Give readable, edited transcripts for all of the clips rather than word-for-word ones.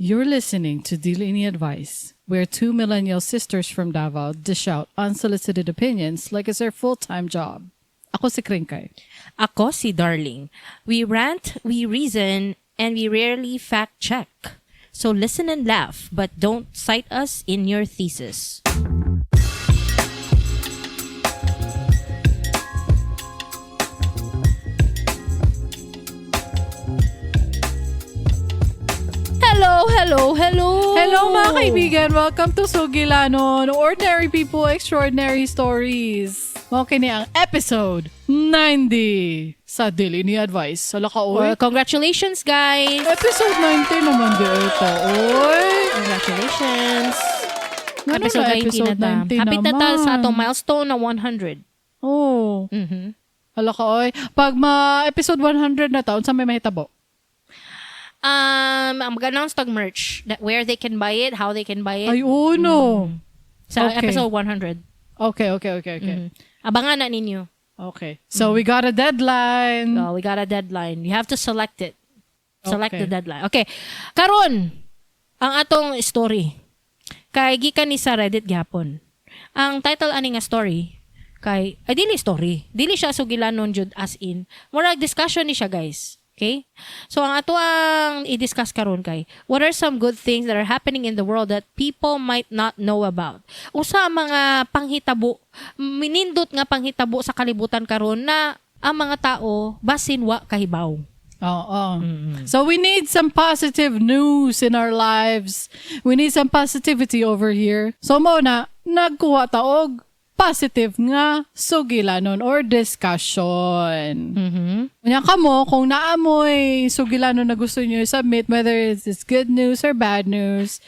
You're listening to Dili Ni Advice, where two millennial sisters from Davao dish out unsolicited opinions like it's their full-time job. Ako si Krinkay. Ako si Darling. We rant, we reason, and we rarely fact check. So listen and laugh, but don't cite us in your thesis. Hello, hello, hello. Hello mga kaibigan! Welcome to Sugilanon, Ordinary People, Extraordinary Stories. Mao kini ang episode 90 sa Dili Ni Advice. Hala ka, oy. Well, congratulations, guys. Episode 90 naman di ito, oy. Congratulations. Ngano Episode na 90 episode na ta. 90 Hapit na ta naman? sa atong milestone na 100. Oh. Mhm. Hala ka, oy. Pag ma episode 100 na taon, sa may mahitabo? Mag-announce tag merch that where they can buy it, how they can buy it. Ay, oo, no. Sa okay. episode 100. Okay. Abangan na ninyo. Okay. So, we got a deadline. Oh, we got a deadline. You have to select it. Select Okay. the deadline. Okay. Karon, ang atong story. Kay gikan ni sa Reddit gyapon. Ang title ani nga story kay ay dili story. Dili siya sugilanon jud as in. Murag discussion ni siya, guys. Okay? So ang ato ang i-discuss karon kay what are some good things that are happening in the world that people might not know about? Usa ang mga panghitabo, minindot nga panghitabo sa kalibutan karon na ang mga tao basin wa kahibaw. Oo. So, we need some positive news in our lives. We need some positivity over here. So, mo na, nagkuha ta og positive nga sugilanon or discussion. Unya kamo, kung naamoy sugilanon na gusto niyo i-submit, whether it's good news or bad news,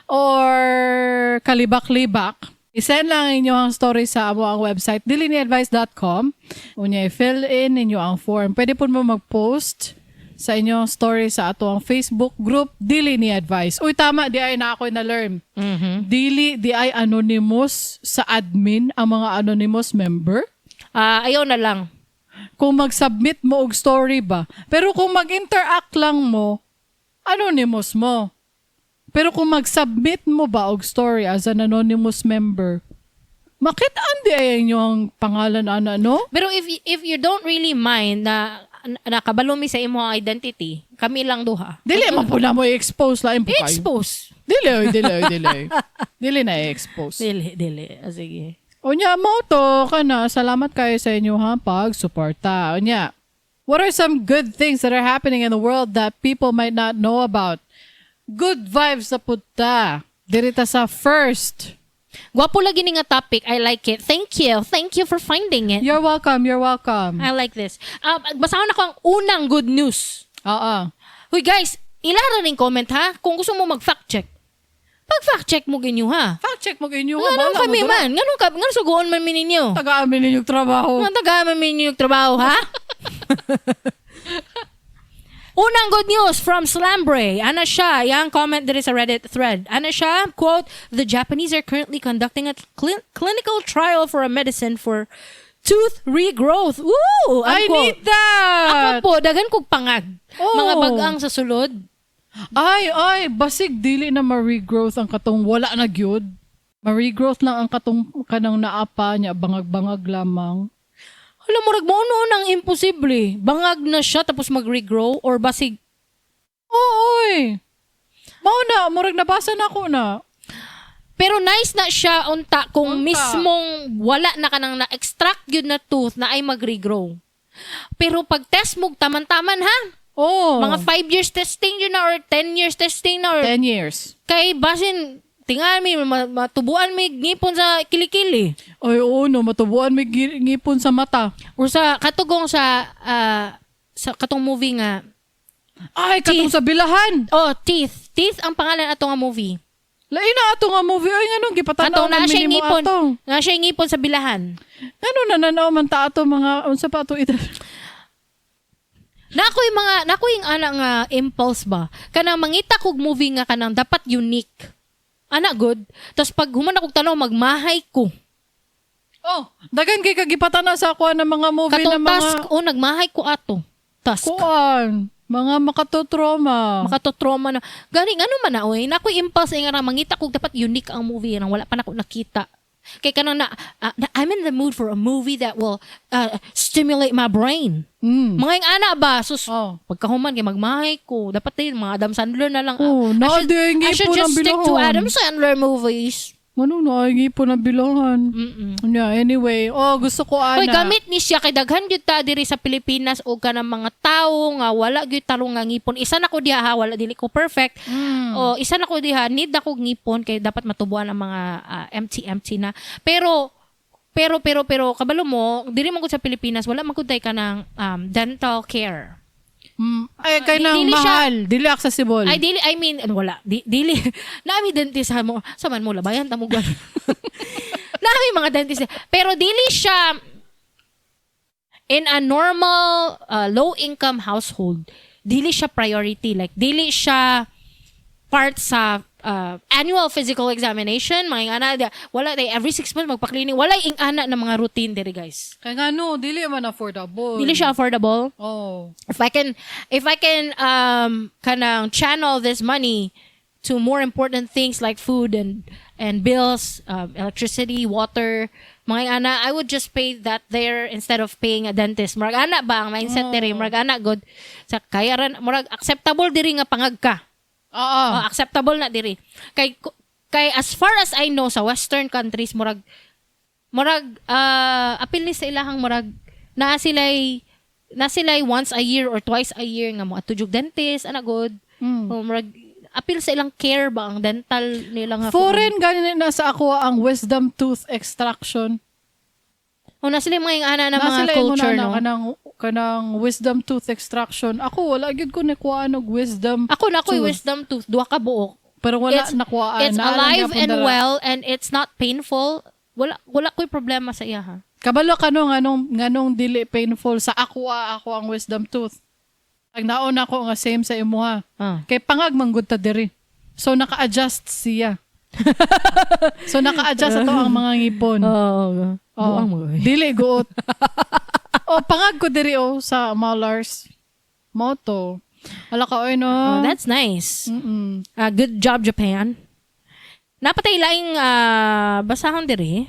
or kalibak-libak, isend lang inyo ang story sa amo ang website, diliniadvice.com. Unya, i-fill in ninyo ang form. Pwede po mo mag-post sa inyong story sa ato ang Facebook group, Dili Ni Advice. Uy, tama, di ay na ako na-learn. Dili, di ay anonymous sa admin, ang mga anonymous member Ah, ayaw na lang. Kung mag-submit mo og story ba. Pero kung mag-interact lang mo, anonymous mo. Pero kung mag-submit mo ba og story as an anonymous member, makita di ay inyong pangalan ana, no? Pero if you don't really mind na nakabalo mi sa imo ang identity, kami lang duha. Dili man po na mo i-expose lain po kayo. I-expose. Dili, oy, dili, oy, dili. Dili na i-expose. Dili, dili. Ah, sige. Unya, mo to kana. Salamat kayo sa inyo ha pag-suporta. Unya, what are some good things that are happening in the world that people might not know about? Good vibes na punta. Dirita sa first. Gwapo lagi ni nga topic. I like it. Thank you. Thank you for finding it. You're welcome, you're welcome. I like this. Basahon ako ang unang good news. Oo. Huy guys, ilara ning comment ha. Kung gusto mo mag-fact check. Pag-fact check mo ginyo ha. Fact check mo inyo. Nganong kami man? Nganong kami? Nganong suguon man mi ninyo? Taga-amin ninyong trabaho. Nganong taga man mi ninyo yung trabaho ha? Unang good news from Slambre. Ana siya, yang comment diri sa Reddit thread. Ana siya, quote, "The Japanese are currently conducting a clinical trial for a medicine for tooth regrowth." Ooh, I unquote. need that! Ako po, daghan kog pangag. Oh. Mga bagang sa sulod. Ay, ay, basig dili na ma-regrowth ang katong wala na gyud. Ma-regrowth lang ang katong kanang naapa niya, bangag-bangag lamang. Hala, murag mo noon ang imposible. Bangag na siya tapos mag-regrow or basig Oo, oy. Mao na, murag nabasa na ako na. Pero nice na siya unta kung Unta. mismong wala na ka nang na-extract yun na tooth na ay mag-regrow. Pero pag test mo, taman-taman ha. Oo. Mga 5 years testing yun na or 10 years testing na or 10 years. kay basin tingan mi matubuan mi ngipon sa kilikili Ay, oo, no, matubuan may ngipon sa mata. or sa katugong sa sa katong movie nga Ay, katong Teeth. sa bilahan. oh, Teeth. Teeth ang pangalan ato nga movie. Lain na ato nga movie. Ay, nganong gipatanaw Katong man naa siya minimo ngipon. ato. Naa siya ngipon sa bilahan. Ngano nananaw man ta ato mga, unsa pa ato ito? Na ako'y mga na ako'y yung ana nga impulse ba. Kanang mangita kog movie nga kanang dapat unique. Ana good. Tapos pag human akong tanaw magmahay ko. Oh, dagan kay kagipatanaw sa akuha ng mga movie Katong na mga task, oh nagmahay ko ato. Task. kuan. Mga makatotrauma. Makatotrauma na. Gani ngano man na oy, naa koy impulse nga mangita kog dapat unique ang movie nang wala pa nako nakita. Kay kanang na, I'm in the mood for a movie that will stimulate my brain. Mga yung ana ba? Sus, pagkahuman kay magmahay ko. Dapat din mga Adam Sandler na lang. Oh, I should naadi just ang stick to bilahan. Adam Sandler movies. Ano na ngipon ang bilahan. Yeah, anyway. Oh, gusto ko ana. Hoy, gamit ni siya kay daghan gyud ta diri sa Pilipinas og kanang mga tawo nga wala gyud tarong nga ngipon. Isa na ko diha ha, wala, dili ko perfect. O isa na ko diha, need ako ngipon kay dapat matubuan ang mga empty empty na. Pero pero pero pero kabalo mo, diri man gud sa Pilipinas wala man gud tay kanang dental care. Ay, kay nang dili siya- mahal. Dili accessible. Ay, dili, I mean, ano, wala. Dili naa mi dentist ha mo. Sa man mo labayan ta mo gwan. Naa mi mga dentist. Pero dili siya in a normal low income household, dili siya priority, like dili siya part sa annual physical examination, mga ana, wala day every 6 months magpa-cleaning, wala ing ana na mga routine diri, guys. Kay nga no, dili man affordable. Dili siya affordable. If I can kanang channel this money to more important things like food and bills, electricity, water, mga ana, I would just pay that there instead of paying a dentist. Murag ana ba ang mindset diri, murag ana good. Sa kaya ran murag acceptable diri nga pangag ka. Oh, acceptable na diri. Kay as far as I know, sa western countries murag apil ni sa ilahang murag naa sila'y once a year or twice a year nga mo adto jug dentist ana good. O, murag apil sa ilang care ba ang dental nila nga. Foreign gani na sa ako ang wisdom tooth extraction. O, naa sila mga ana na Na mga sila ingon culture na no. Kanang wisdom tooth extraction. Ako wala gyud ko nakuhaan og wisdom Ako na ako'y tooth. Wisdom tooth, duha ka buok. Pero wala nakuhaan. It's Naa lang alive gyapon and dara. well and it's not painful. Wala ko'y problema sa iya ha. Kabalo ka no nganong dili painful sa ako ako ang wisdom tooth. Ang naon ako nga same sa imuha. Kay pangag manggod ta diri. So naka-adjust siya. So naka-adjust ato ang mga ngipon. Oo. Oh, dili guot. Oh, pangag ko diri oh sa molars. Moto. Ala ka oy no. Oh, that's nice. Good job, Japan. Naa pa tay laing basahon diri.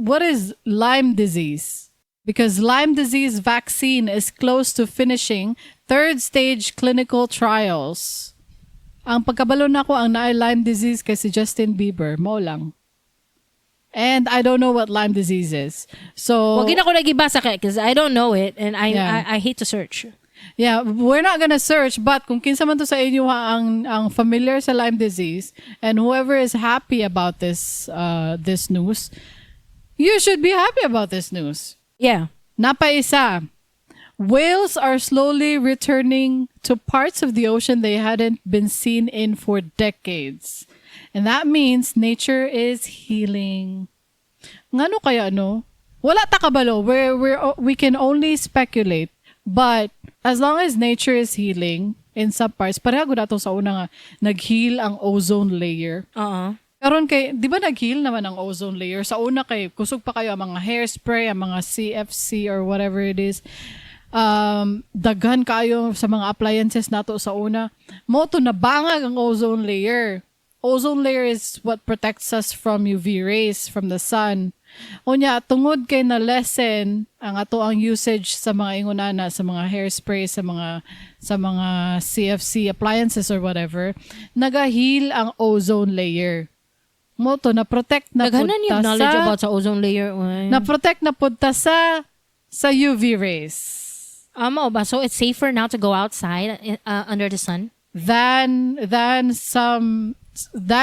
What is Lyme disease? Because Lyme disease vaccine is close to finishing third stage clinical trials. Ang pagkabalo nako ang naay Lyme disease kay si Justin Bieber, mao lang. And I don't know what Lyme disease is. So Wag na ko lagi basa kay because I don't know it and I, I hate to search. Yeah, we're not gonna search, but kung kinsa man to sa inyo ha, ang familiar sa Lyme disease and whoever is happy about this news, you should be happy about this news. Naa pa isa. Whales are slowly returning to parts of the ocean they hadn't been seen in for decades. And that means nature is healing. Ngano kaya no? Wala ta kabalo. We can only speculate. But as long as nature is healing in some parts, pareha gud ato sa una nga nag-heal ang ozone layer. Oo. Karon kay, di ba nag-heal naman ang ozone layer? Sa una kay kusog pa kayo ang mga hairspray, ang mga CFC or whatever it is. Daghan kayo sa mga appliances nato sa una. Mao to nabangag ang ozone layer. Ozone layer is what protects us from UV rays from the sun. Unya, tungod kay na lessen ang ato ang usage sa mga ingunana, sa mga hairspray, sa mga CFC appliances or whatever, naga-heal ang ozone layer. Mao to na protect na pud Daghanan yung ta knowledge sa about sa ozone layer. Uy. Na protect na pud ta sa UV rays Mao ba? So it's safer now to go outside under the sun? Than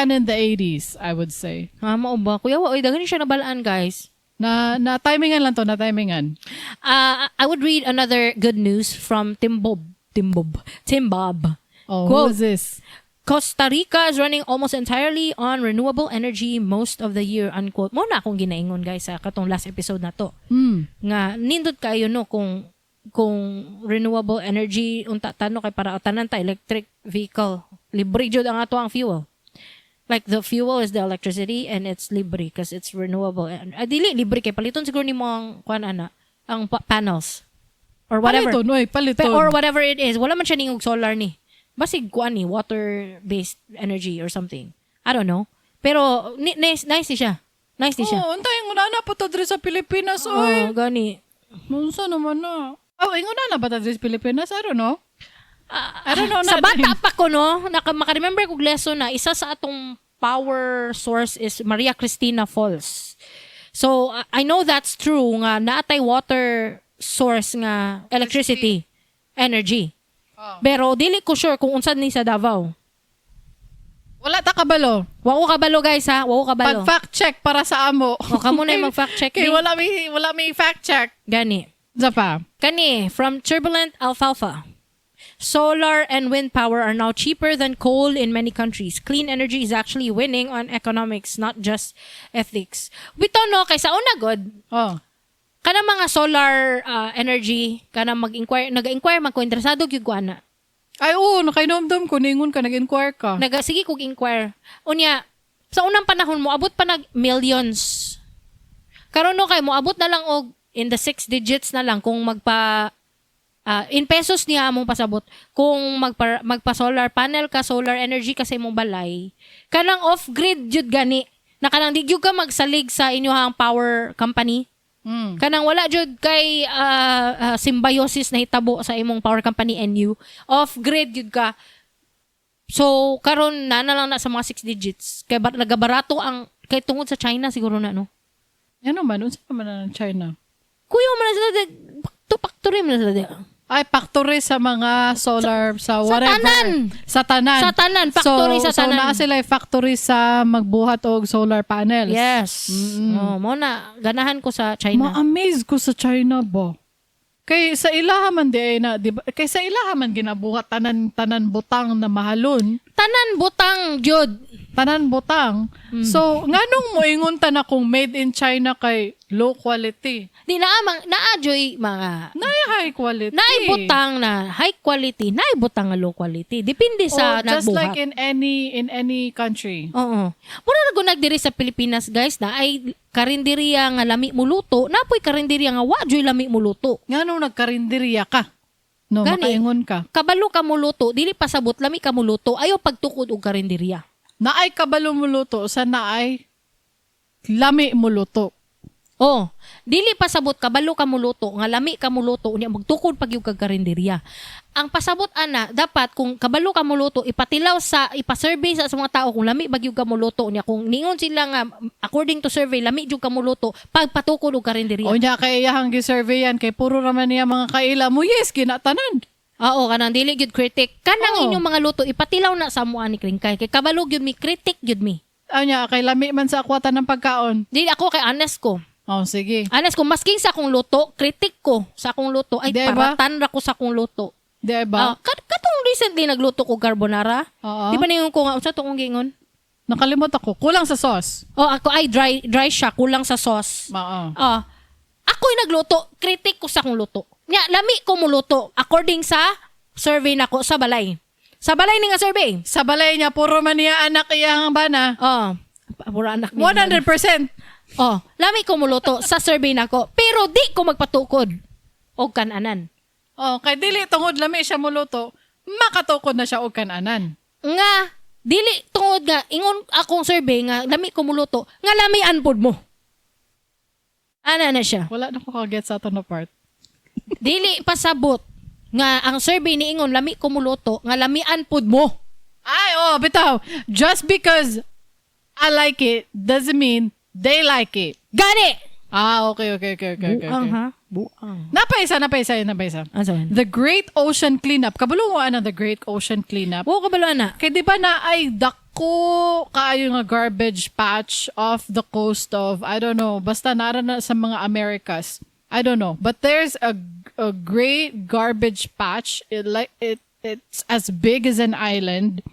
in the 80s, I would say. Mao ba? Kuya, wa, oy, daghan siya nabalaan, guys. Na timingan lang to, na timingan. I would read another good news from Tim Bob. Tim Bob. Tim Bob. Oh, Quote, who is this? "Costa Rica is running almost entirely on renewable energy most of the year," unquote. Mao na akong ginaingon, guys, sa katong last episode na to. Nga, nindot kayo, no, kung renewable energy unta tano kay para tanan ta electric vehicle. Libre jud ang ato ang fuel. Like the fuel is the electricity and it's libre because it's renewable. And dili libre kay paliton siguro nimo ang kuan ana, ang panels. Or whatever. Paliton, oy, paliton. Or whatever it is. Wala man siya ningog solar ni. Basig kuan ni, water-based energy or something. I don't know. Pero nice, nice ni siya. Nice ni siya. Oh, untay ingon na pa to diri sa Pilipinas, oy. Oh, gani. Unsa naman na? Oh, ingon na ba ta diri sa Pilipinas? I don't know. I don't know. Sa Na, bata pa ko, no, maka-remember kog lesson na isa sa atong power source is Maria Cristina Falls. So, I know that's true nga naatay water source nga electricity, energy. Oh. Pero dili ko sure kung unsa ni sa Davao. Wala ta kabalo. Wa ko kabalo, guys, ha. Wa ko kabalo. Pag fact check para sa amo. O kamo na yung mag-fact check Kay din. wala mi fact check. Gani. Sa pa. Kani, from Turbulent Alfalfa. Solar and wind power are now cheaper than coal in many countries. Clean energy is actually winning on economics, not just ethics. Bitaw no, kay sa una god, Oh. kana mga solar energy, kana mag-inquire, nag-inquire man ko, interesado gyud ko ana. Ay, oo, nakainomdom ko. Ningon ka, nag-inquire ka. Naga sige kog inquire. Unya, sa unang panahon mo abot pa nag millions. Karon no kay mo abot na lang og in the six digits na lang kung magpa in pesos niya among pasabot kung magpa solar panel ka, solar energy ka sa imong balay, kanang off grid jud gani na kanang di gyud ka magsalig sa inyong power company, kanang wala jud kay symbiosis na hitabo sa imong power company and you, off grid jud ka. So karon na lang na sa mga six digits kay nagabarato ang kay tungod sa China siguro na, no. Ano man, unsa man na ng China? Kuya man na sila to factory man na sila di. Ay, factory sa mga solar, sa Sa whatever. tanan. Sa tanan. Sa tanan, factory so, sa tanan. So, naa sila factory sa magbuhat og solar panels. Yes. Oh, mo na ganahan ko sa China. Ma-amaze ko sa China ba? Kay sa ilaha man di ay na, di ba? Kay sa ilaha man ginabuhat tanan tanan butang na mahalon, Tanan butang jud. Tanan butang. So, nganong moingon ta na kung made in China kay low quality? Di naa mang naa joy mga Naay high quality. Naay butang na high quality, naay butang nga low quality. Depende sa Oh, just nagbuhat. like in any country. Oo. Mura ra gud diri sa Pilipinas, guys, na ay karinderya nga lami muluto, napoy karinderya nga wa joy lami muluto. Nganong nagkarinderya ka? No, Gani. makaingon ka. Kabalo ka muluto, dili pasabot lami ka muluto, ayo pagtukod og karinderya. Naay kabalo muluto sa naay lami muluto. Oh, dili pasabot kabalo ka muluto nga lami ka muluto unya magtukod pag yung kag karinderya. Ang pasabot ana dapat kung kabalo ka muluto ipatilaw sa ipa-survey sa mga tao kung lami ba gyud ka muluto unya kung ningon sila nga according to survey lami jud ka muluto, pagpatukod og karinderya. O nya kay iyahang gisurveyan kay puro raman niya mga kaila mo, yes ginatanan. Oo, kanang dili gyud critic. Kanang Oo. inyong mga luto ipatilaw na sa amoa ni Kringkay kay kabalo gyud mi, critic gyud mi. Anya kay lami man sa akwatan ng pagkaon. Dili ako kay honest ko. Oh, sige. Honest ko masking sa akong luto, critic ko sa akong luto ay Di ba? paratan ra ko sa akong luto. Di Ah, ba? Katong recently nagluto ko carbonara. Oo. Di ba ningon ko nga unsa to kong giingon? Nakalimot ako. Kulang sa sauce. Oh, ako ay dry dry siya, kulang sa sauce. Oo. Ah, ako'y nagluto, critic ko sa akong luto. Nya, lami ko muluto according sa survey nako sa balay. Sa balay ni nga survey. Sa balay niya, puro man niya anak iyang bana. Oh, pura anak niya. 100%. Oh, lami ko muluto sa survey nako, pero di ko magpatukod og kananan. Oh, kay dili tungod lami siya muluto, makatukod na siya og kananan. Nga dili tungod nga ingon akong survey nga lami ko muluto, nga lami anpod mo. Ana na siya. Wala na ko kaget sa ato na part. Dili pasabot nga ang survey ni ingon lami ko muluto nga lamian pud mo. Ay, oh, bitaw. Just because I like it doesn't mean they like it. Gani. Ah, okay. Buang ha? Buang. Napaisa, napaisa, napaisa. Asa man? The Great Ocean Cleanup. Kabalo mo ana The Great Ocean Cleanup? Wa kabalo ana. Kay di ba na ay dako kaayo nga garbage patch off the coast of, I don't know, basta nara na sa mga Americas. I don't know, but there's a great garbage patch. It like it's as big as an island.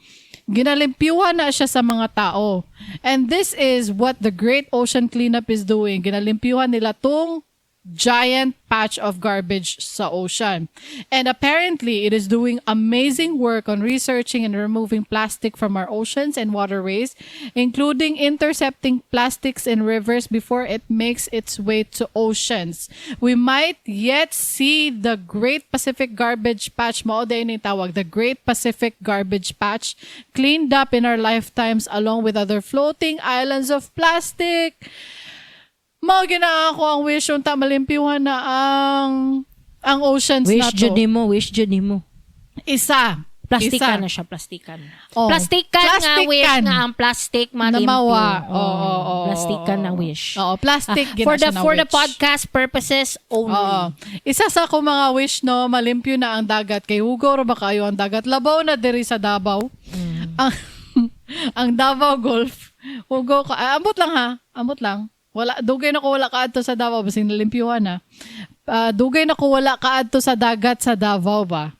Ginalimpyuhan na siya sa mga tao. And this is what the Great Ocean Cleanup is doing. Ginalimpyuhan nila tong giant patch of garbage sa ocean. And apparently, it is doing amazing work on researching and removing plastic from our oceans and waterways, including intercepting plastics in rivers before it makes its way to oceans. We might yet see the Great Pacific Garbage Patch, mao diay ni tawag, the Great Pacific Garbage Patch, cleaned up in our lifetimes along with other floating islands of plastic. Mao gyud na ako ang wish unta malimpyuhan na ang oceans Wish na to. Jud nimo, wish jud nimo. Isa. Plastikan Isa. na siya, plastikan. Oh. Plastikan nga wish Plastikan. nga ang plastic malimpyo. Na mawa. Oh, Oo. Plastikan na wish. Oo, plastic Ah, gina for the siya na for the wish. podcast purposes only. Oo. Isa sa akong mga wish, no, malimpyo na ang dagat kay hugaw ra ba kayo ang dagat. Labaw na diri sa Davao. Ang Davao Gulf. Hugaw ka. Ah, ambot lang ha. Ambot lang. Wala, dugay na ko wala kaadto sa Davao basin nalimpyuhan na. Ah, dugay na ko wala kaadto sa dagat sa Davao ba.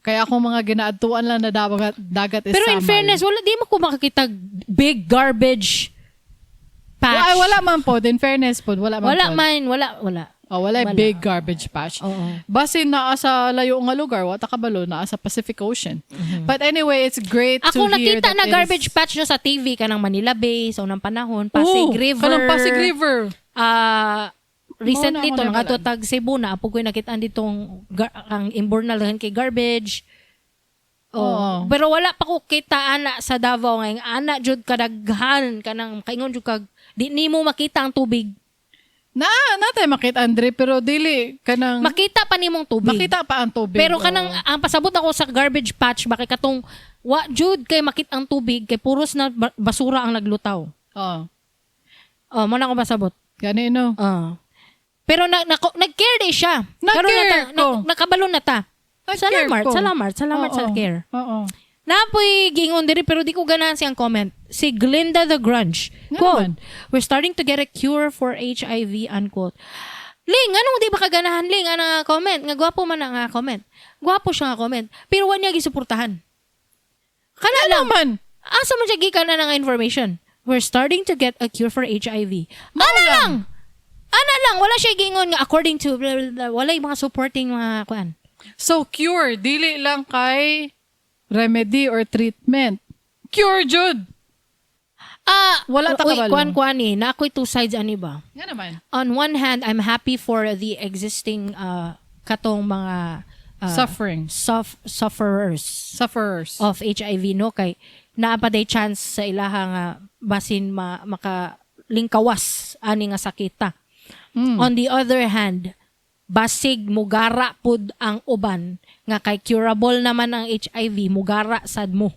Kaya akong mga ginaadtuan lang na dagat is Pero in Samal. fairness, wala di mo ko makakita big garbage patch. Ay, wala man po. In fairness po, wala man Wala po. man, wala, wala. Oh, wala, Wala. big garbage patch. Oo. Basin naa sa layo nga lugar, wa ta kabalo naa sa Pacific Ocean. But anyway, it's great Ako to hear nakita that na it garbage is- patch no sa TV kanang Manila Bay sa unang panahon, Pasig Oo, River. Kanang Pasig River. Ah, recently Mao na to ako nga nabalan. tag Cebu na apo ko'y nakita ditong ang imbornal daghan kay garbage. Oo. Oh. Pero wala pa ko kita ana sa Davao ngayon. Ana jud kadaghan kanang kaingon jud kag di nimo makita ang tubig. Na, natay makita, Andre, pero dili kanang Makita pa nimong tubig. Makita pa ang tubig. Pero Oo. kanang ang pasabot ako sa garbage patch bakit katong wa jud kay makita ang tubig kay puros na basura ang naglutaw. Oo. Oh, mo na ako pasabot. Gani no. Ah. Pero nag-care di siya. Nag-care Karon na ta, ko. nakabalo na ta. Nag-care Salamat, ko. salamat, salamat sa Oo. care. Oo. Napoy gingon diri pero di ko ganahan siyang comment. Si Glinda the Grunge. Nga Quote, naman. "We're starting to get a cure for HIV," unquote. Ling, anong di ba kaganahan, Ling, ana nga comment? Nga gwapo man ang nga comment. Gwapo siya nga comment. Pero wa niya gisuportahan. Kana Ano lang. man? Asa man siya gikan na nga information? "We're starting to get a cure for HIV." Mao Ana lang. lang. Ana lang, wala siya giingon nga according to blah, blah, blah. Wala yung mga supporting mga kuan. So cure dili lang kay remedy or treatment. Cure jud. Ah, Wala ta uy, kabalo. kuan kuan eh, na ako'y two sides ani ba? Nga naman. On one hand, I'm happy for the existing katong mga Suffering. sufferers Sufferers. of HIV, no, kay naa pa day chance sa ilaha nga basin maka lingkawas ani nga sakita. On the other hand, basig mugara pud ang uban nga kay curable naman ang HIV, mugara sad mo.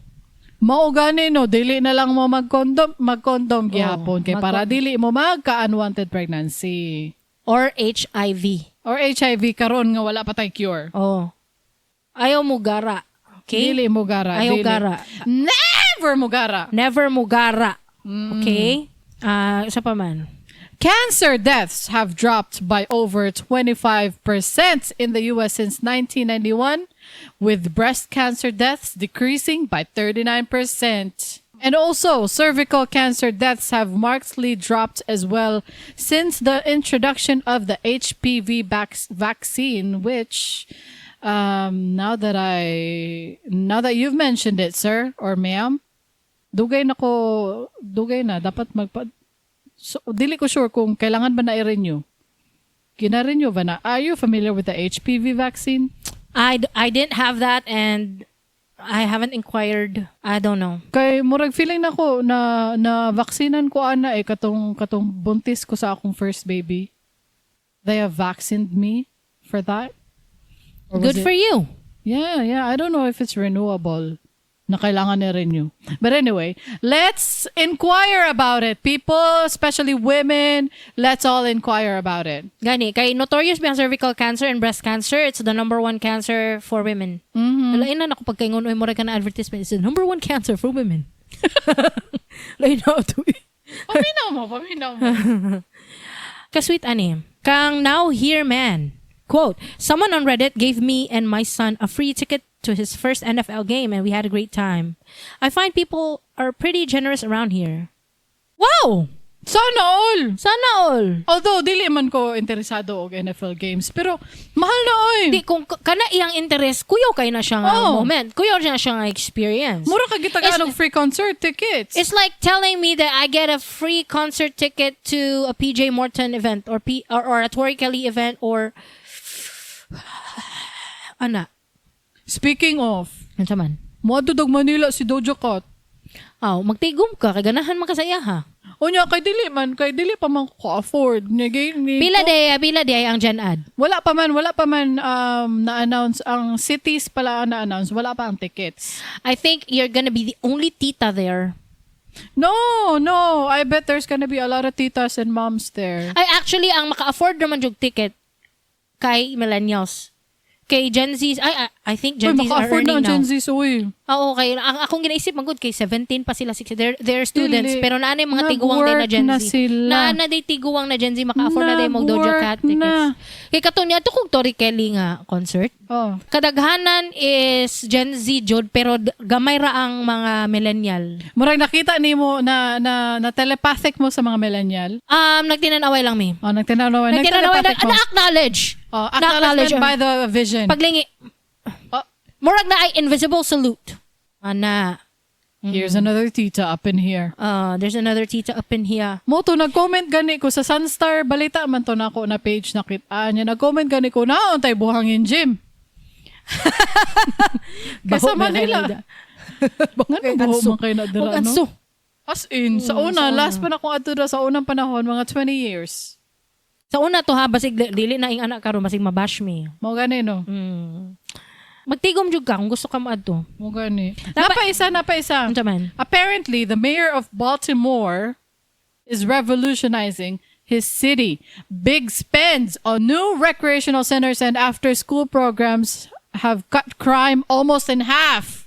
Mao gani no, dili na lang mo mag-condom, mag-condom gihapon kay para dili mo magka-unwanted pregnancy or HIV. Or HIV karon nga wala pa tay cure. Oh. Ayaw mugara. Okay? Dili mo gara. Ayaw dili. gara. Never mo gara. Never mugara. Okay? Ah, isa pa man. Cancer deaths have dropped by over 25% in the US since 1991, with breast cancer deaths decreasing by 39%. And also, cervical cancer deaths have markedly dropped as well since the introduction of the HPV vaccine, which now that you've mentioned it, sir or ma'am, dugay na ko, dugay na dapat magpa. So, dili ko sure kung kailangan ba na i-renew. Gina-renew ba na? Are you familiar with the HPV vaccine? I didn't have that and I haven't inquired. I don't know. Kay murag feeling nako na na vaksinan ko ana eh katong buntis ko sa akong first baby. They have vaccinated me for that. Or was Good for you. Yeah. I don't know if it's renewable na kailangan i-renew. But anyway, let's inquire about it. People, especially women, let's all inquire about it. Gani, kay notorious ba ang cervical cancer and breast cancer? It's the number one cancer for women. Lain na ako pagkaingon, uy, mura ka na advertisement. It's the number one cancer for women. Lain na ito eh. Paminaw mo, paminaw mo. Kasweet ani. Kang Now Here Man. Quote, "Someone on Reddit gave me and my son a free ticket to his first NFL game and we had a great time. I find people are pretty generous around here." Wow! Sana all! Sana all. Although, dili man ko interesado og NFL games. Pero, mahal na oy. Di, kung kana iyang interest, kuyaw kay na siya nga moment. Kuyaw na siya nga experience. Mura ka gitagaan og free concert tickets. It's like telling me that I get a free concert ticket to a PJ Morton event or P or a Tori Kelly event or ana. Speaking of, Unsa man? moadto og Manila si Doja Cat. Aw, magtigom ka kay ganahan man ka sa iya ha. Unya kay dili pa man ko afford. Ni, ni, Pila day ang Gen Ad? Wala pa man na-announce ang cities pala ang na-announce, wala pa ang tickets. I think you're gonna be the only tita there. No. I bet there's gonna be a lot of titas and moms there. Ay, actually, ang maka-afford naman jud ticket kay millennials. Kay Gen Zs, ay, I think Gen Uy, Zs are maka-afford na earning ang now. Gen Zs, uy. Oo, kay ang akong ginaisip man gud kay 17 pa sila, 16. They're students Dili. pero naa na yung mga tiguang din na Nag-work Gen na Z. sila. Naa na day tiguang na Gen Z, maka-afford na day mo Doja Nag-work Cat tickets. na. Kay kato niya to kog Tori Kelly nga concert. Oh. Kadaghanan is Gen Z jud pero gamay ra ang mga millennial. Murag nakita nimo na na na telepathic mo sa mga millennial. Nagtinanaway lang mi. Oh, nagtinanaw, Nagtinanaway nagtelepathic mo. Na-acknowledge. Oh, acknowledgement by the vision. Paglingi. Oh. Murag na ay invisible salute. Ana. Here's another tita up in here. There's another tita up in here. Mo to nag-comment gani ko sa Sunstar balita man to nako na page nakita niya. Nag-comment gani ko na untay buhangin gym. Kaysa Baho ba Manila. kayo? Nga buho man kayo na dira, Huwag no? anso. As in, sa una, last pa na akong adto sa unang panahon, mga 20 years. Sa una to ha, basig dili na ing anak karon, basig mabash me. Mo gani, no? Magtigom jud ka kung gusto ka moadto. Mo gani. Napa isa, napa isa. Unsa man? Apparently, the mayor of Baltimore is revolutionizing his city. Big spends on new recreational centers and after-school programs have cut crime almost in half.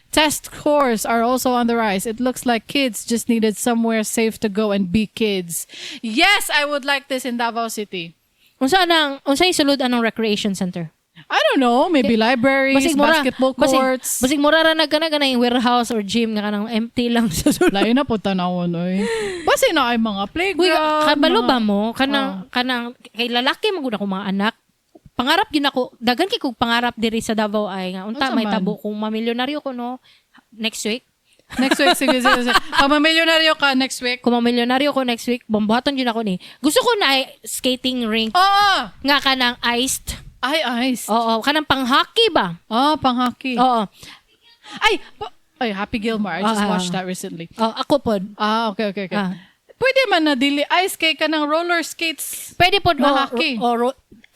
Test scores are also on the rise. It looks like kids just needed somewhere safe to go and be kids. Yes, I would like this in Davao City. Unsa anang unsay sulod anong recreation center? I don't know, maybe libraries, basketball courts. Basig mura ra nagkana kana yung warehouse or gym nga kanang empty lang sa sulod. Lain na po tanawon, oy. Basta na ay mga Uy, playground. kabalo ba mo kanang kanang kay lalaki man gud ako mga anak. Pangarap gyud ako, daghan kay kog pangarap diri sa Davao ay nga unta Unsa may man? tabo kung mamilyonaryo ko no next week. Next week, sige, sige, sige. Pag mamilyonaryo ka next week. Kung mamilyonaryo ko next week, bombuhaton gyud ako ni. Gusto ko na ay skating rink Oo! nga kanang iced. Ay, ice. Oo, kanang pang-hockey ba? Oh, pang-hockey. Oo. Ay, ay, Happy Gilmore. I just watched that recently. Oh, ako pod. Ah, okay. Pwede man na dili ice kay ka ng roller skates. Pwede pod Na hockey.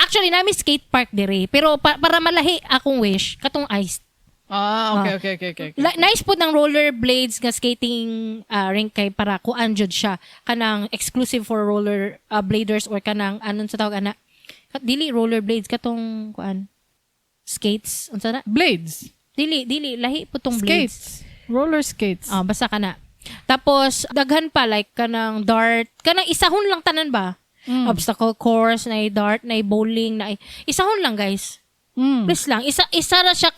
Actually nami skate park dire, pero para malahi akong wish katong iced. Ah, okay. Nice pod ng roller blades nga skating rink kay para kuan jud siya kanang exclusive for roller bladers or kanang anon sa tawag ana. Dili roller blades katong kuan skates unsa na? Blades. Dili dili lahi po tong blades. Skates. Roller skates. Ah, basta kana. Tapos daghan pa like kanang dart, kanang isahon lang tanan ba? Obstacle course, na dart, na bowling, na isahon lang guys. Please lang. Isa ra siya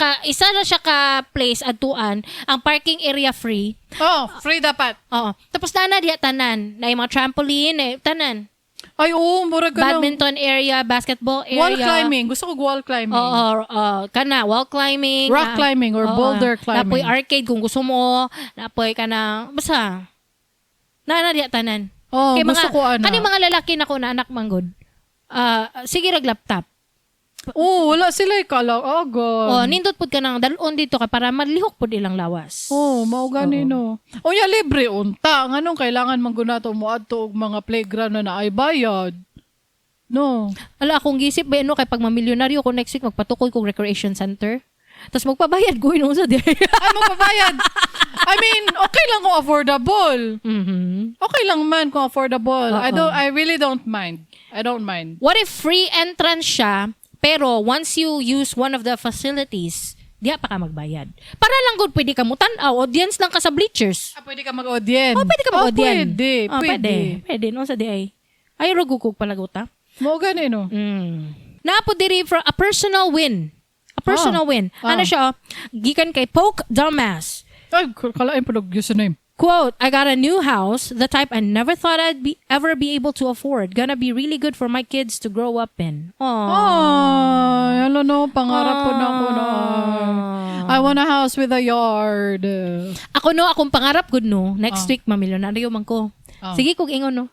ka place adtuan, ang parking area free. Oh, free dapat. Oo. Tapos na na diha tanan, na mga trampoline, na tanan. Ay, oo, murag ka ng Badminton area, basketball area. wall climbing. Gusto ko wall climbing. Oo, kana wall climbing, Rock climbing or oo, boulder climbing. Napoy arcade kung gusto mo, napoy kanang basta. Na na diha tanan. Oh, Kay gusto mga, ko ana. Kani mga lalaki na ko na anak manggod. Sige rag laptop. Oo, wala sila ikala. Oh, God. Oh, nindot pud ka nang dalon dito ka para malihok pud ilang lawas. Oh, mao gani no. O ya libre unta. Nganong kailangan man gud nato moadto og mga playground na naay bayad? No. Ala akong gisip ba ano kay pag mamilyonaryo ko next week magpatukoy kog recreation center. Tapos magpabayad ko inon sa di. Ay, magpabayad. I mean, okay lang kung affordable. Okay lang man kung affordable. I really don't mind. I don't mind. What if free entrance siya, pero once you use one of the facilities, diha pa ka magbayad. Para lang good, pwede ka mo tan-aw, audience lang ka sa bleachers. Ah, pwede ka mag-audience. Oh, pwede ka mag-audience. Oh, pwede. Oh, pwede. Pwede. No, sa di ay. Ay, rugugog palaguta. Mo gani no. Naa po diri for a personal win. A personal win. Ano siya? Oh? Gikan kay Poke Dumbass. Ay, kalain pa username. Quote, "I got a new house, the type I never thought I'd be ever be able to afford. Gonna be really good for my kids to grow up in." Aww. Ay, ano no, pangarap ko na ako na. I want a house with a yard. Ako no, akong pangarap gud no. Next Oh. week mamilyonaryo man ko. Oh. Sige kog ingon no.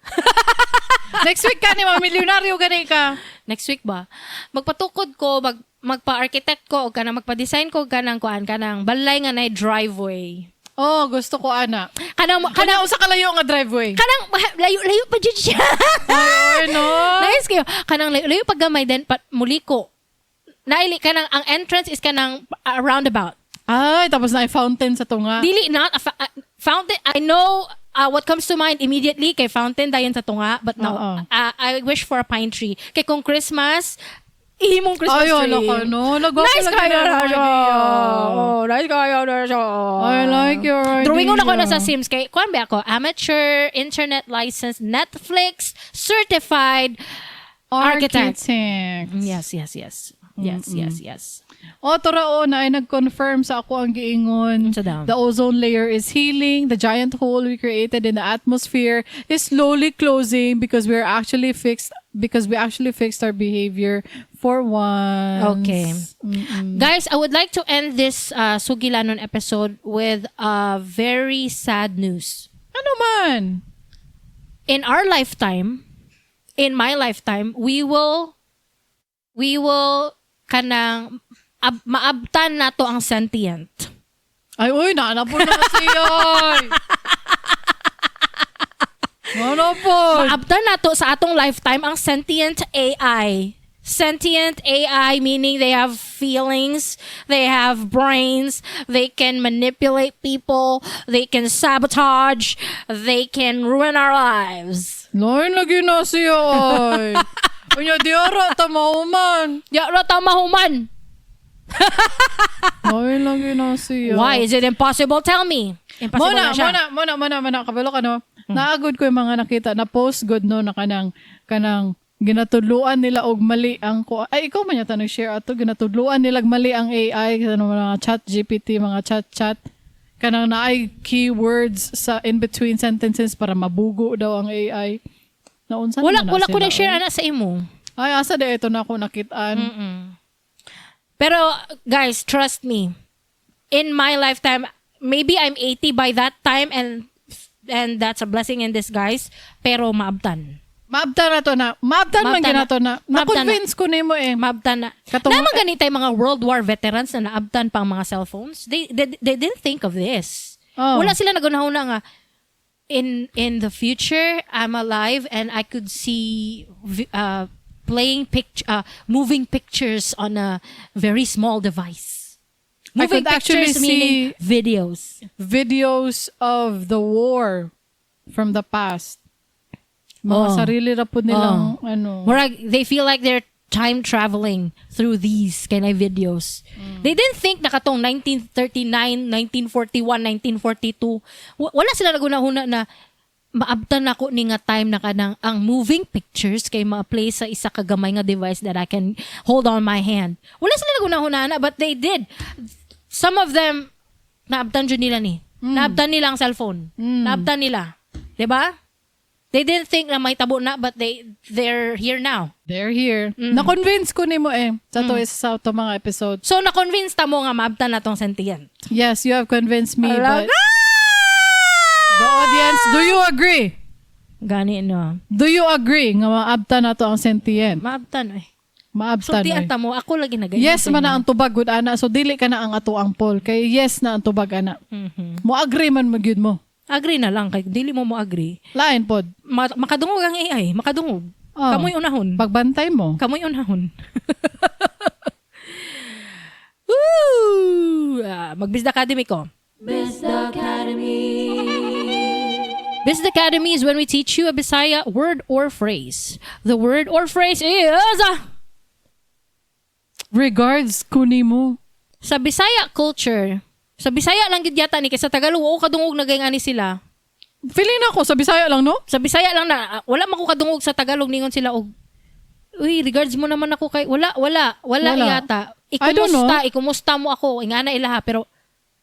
Next week ka ni milyonaryo gani ka. Next week ba? Magpatukod ko, magpa-architect ko og kanang magpa-design ko og kanang kuan kanang balay nga nay driveway. Oh, gusto ko ana. Kanang kanang Kanang usa ka layo nga driveway. kanang layo layo pa jud siya. Ay, no. Nice kayo. Kanang layo, layo pa gamay then pa, muliko. Naili kanang ang entrance is kanang a roundabout. Ay, tapos na fountain sa tunga. Dili not a fountain. I know what comes to mind immediately kay fountain dayon sa tunga, but no. Oo. I wish for a pine tree. Kay kung Christmas, ihimong Christmas Ay, tree. wala ka, no. Nagwapo Nice lagi kayo na na ang siya. idea. Oh, nice kayo na siya. I like your idea. Drawing ko na ko na sa Sims kay kuan ba ako amateur internet license Netflix certified architect. Architect. Yes. Yes. O, torao na ay nag-confirm sa ako ang giingon. Unsa daw? The ozone layer is healing. The giant hole we created in the atmosphere is slowly closing because we actually fixed our behavior for once. Okay. Guys, I would like to end this Sugilanon episode with a very sad news. Ano man? In our lifetime, in my lifetime, we will kanang maabtan nato ang sentient. Ay, uy, naana po na siya. Ay. Ano po? Maabtan nato sa atong lifetime ang sentient AI. Sentient AI meaning they have feelings, they have brains, they can manipulate people, they can sabotage, they can ruin our lives. Lain lagi na siya, ay. Unya, di ara, tama man. Ya ra ta mahuman. Lain lagi na siya. Why is it impossible? Tell me. Impossible Muna, na siya. muna, muna, muna, muna. Kabalo ka, no? Naagod ko yung mga nakita na post good, no, na kanang ginatudluan nila og mali ang ko ay ikaw man yata nag-share ato ginatudluan nila og mali ang AI ano mga chat GPT, mga chat chat kanang naay keywords sa in between sentences para mabugo daw ang AI. Naunsa Wala naman na wala ko sila, nag-share oy? ana sa imo. Ay, asa de ito na ako nakitaan. Pero guys, trust me. In my lifetime, maybe I'm 80 by that time and that's a blessing in disguise, pero maabtan. Maabtan na to na. Maabtan man Maabtan na. ginato na. Maabtan na. Na-convince ko nimo eh. Maabtan na. Naman ganita yung mga World War veterans na naabtan pang mga cellphones. They didn't think of this. Oh. Wala sila nagunahuna nga in the future I'm alive and I could see playing picture moving pictures on a very small device. I Moving could actually pictures meaning see videos. Videos of the war from the past. Mga Oh. sarili ra po nilang ano. Murag, they feel like they're time traveling through these kind of videos. They didn't think na katong 1939, 1941, 1942. Wala sila nagunahuna na maabtan nako ni nga time na kanang ang moving pictures kay ma-play sa isa ka gamay nga device that I can hold on my hand. Wala sila nagunahuna na, but they did. Some of them naabtan jud nila ni. Naabtan nila ang cellphone. Naabtan nila. 'Di ba? They didn't think na may tabo na, but they're here now. They're here. Na-convince ko nimo eh sa to isa sa to mga episode. So na-convince ta mo nga maabtan na tong sentient. Yes, you have convinced me, Ala but the audience, do you agree? Gani no. Do you agree nga maabtan na to ang sentient? Maabtan eh. Maabtan. Sultian Oy. ta mo, ako lagi nagayon. Yes man na ang tubag gud ana. So dili ka na ang ato ang Paul kay yes na ang tubag ana. Mo agree man mo gyud mo. Agree na lang kay dili mo mo agree. Lain pod. Makadungog ang AI, makadungog. Oh. Kamoy unahon. Pagbantay mo. Kamoy unahon. Woo! Ah, Mag-Biz Academy ko. Biz Academy. Biz Academy is when we teach you a Bisaya word or phrase. The word or phrase is Regards kunimo. Sa Bisaya culture, sa Bisaya lang gid yata ni kay sa Tagalog wa ko kadungog na ani sila. Feeling ako sa Bisaya lang, no? Sa Bisaya lang na wala man ko kadungog sa Tagalog ningon sila og, "Uy, regards mo naman ako kay," wala wala wala, Wala. yata. I don't know. Ikumusta, ikumusta mo ako ingana ilaha, pero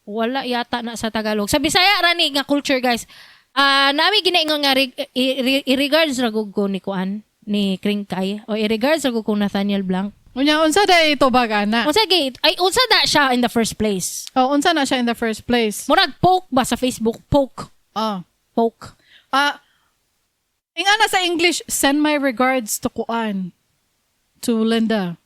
Wala yata na sa Tagalog. Sa Bisaya ra ni nga culture, guys. Ah, nami ginaingon nga i-regards ra gud ko ni kuan ni Kringkay o i-regards ra gud ko Nathaniel Blanc. Unya, unsa day itubag ana? Unsa gay ay unsa da siya in the first place? Oh, unsa na siya in the first place? Murag poke ba sa Facebook? Poke. Oh. Poke. Ah, ingana sa English, "Send my regards to kuan." To Linda.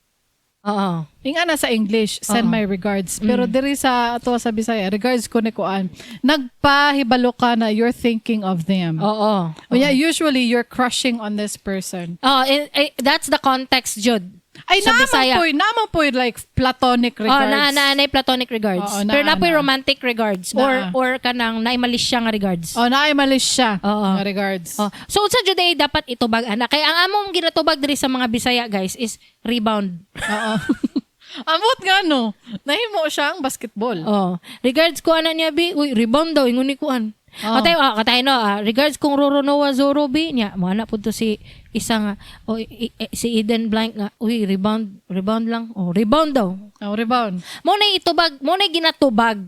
Oo. Ingana sa English, "Send my regards." Pero diri sa ato sa Bisaya, "Regards ko ni kuan." Nagpahibalo ka na you're thinking of them. Oo. Unya, usually you're crushing on this person. Oh, that's the context jud. Ay, Sa naman Bisaya. po, naman po like platonic regards. Oh, na platonic regards. Oo, Pero naa, na po'y naa. romantic regards or Naa. or kanang naay siya nga regards. Oh, naay malis siya Oo. nga regards. Oh. So unsa jud ay dapat itubag ana? Kay ang among ginatubag diri sa mga Bisaya, guys, is rebound. Oo. Amot nga no. Nahimo siya ang basketball. Oh. Regards ko ana niya bi, uy, rebound daw ingon ni kuan. Oh. Katay katay no, regards kung Roronoa Zoro bi niya. Mo ana pud to si isa nga o si Eden Blank nga, uy, rebound, rebound lang. Oh, rebound daw. Oh, rebound. Mo na itubag, mo na ginatubag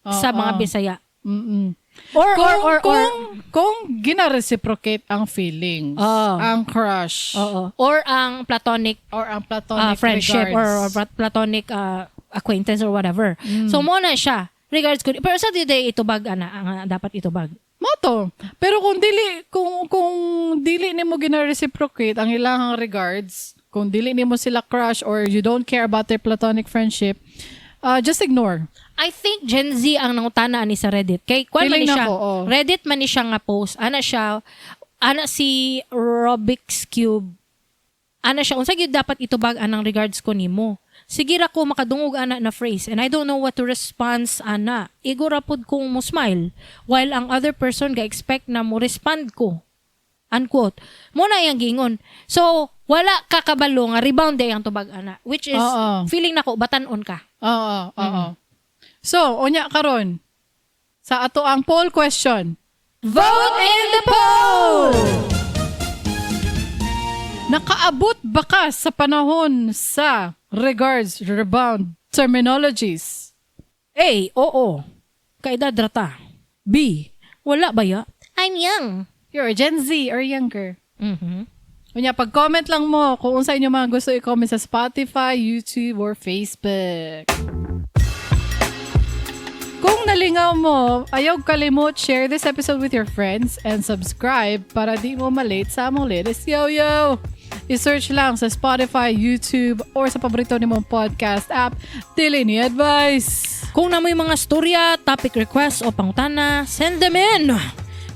sa mga Bisaya. Or Kung, or kung gina-reciprocate ang feelings, Oo. ang crush, Oo. Or ang platonic or ang platonic friendship regards. or platonic acquaintance or whatever. So mo na siya. Regards ko. Pero sa di itubag ana ang dapat itubag. Mo to. Pero kung dili nimo gina-reciprocate ang ilang regards, kung dili nimo sila crush or you don't care about their platonic friendship, just ignore. I think Gen Z ang nangutana ani sa Reddit. Kay kwan man Feeling ni siya. nako, oo. Reddit man ni siya nga post. Ana siya, ana si Rubik's Cube. Ana siya, unsa gyud dapat itubag anang "Regards ko nimo"? Sige ra ko makadungog ana na phrase and I don't know what to response ana. Igo ra pud kong mo smile while ang other person ga expect na mo respond ko. Unquote. Mo na iyang giingon. So, wala ka kabalo nga rebound day ang tubag ana, which is feeling nako batan-on ka. Oo. So, unya karon sa ato ang poll question. Vote in the poll! Nakaabot ba ka sa panahon sa regards, rebound terminologies? A. Oo. Kaedad ra ta. B. Wala ba ya? I'm young. You're a Gen Z or younger. Unya, pag-comment lang mo kung unsa inyo mga gusto i-comment sa Spotify, YouTube, or Facebook. Kung nalingaw mo, ayaw kalimot, share this episode with your friends and subscribe para di mo malate sa among latest yo-yo. I-search lang sa Spotify, YouTube, or sa paborito nimong podcast app, Dili Ni Advice. Kung naa moy mga storya, topic requests o pangutana, send them in!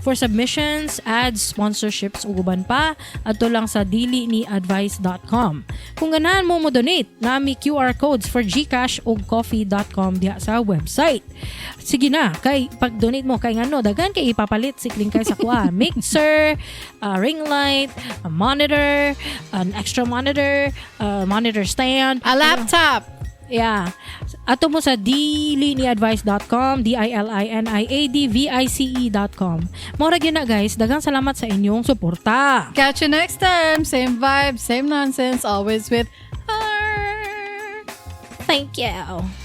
For submissions, ads, sponsorships ug uban pa, adto lang sa diliniadvice.com. Kung ganahan mo mo donate, nami QR codes for GCash ug ko-fi.com diha sa website. Sige na, kay pag-donate mo kay ngano daghan kay ipapalit si Klingkay sa kuha. Mixer, ring light, a monitor, an extra monitor, a monitor stand, A laptop. Yeah. Ato mo sa diliniadvice.com, diliniadvice.com. Mora gyud na, guys. Daghang salamat sa inyong suporta. Catch you next time. Same vibe, same nonsense, always with heart. Thank you.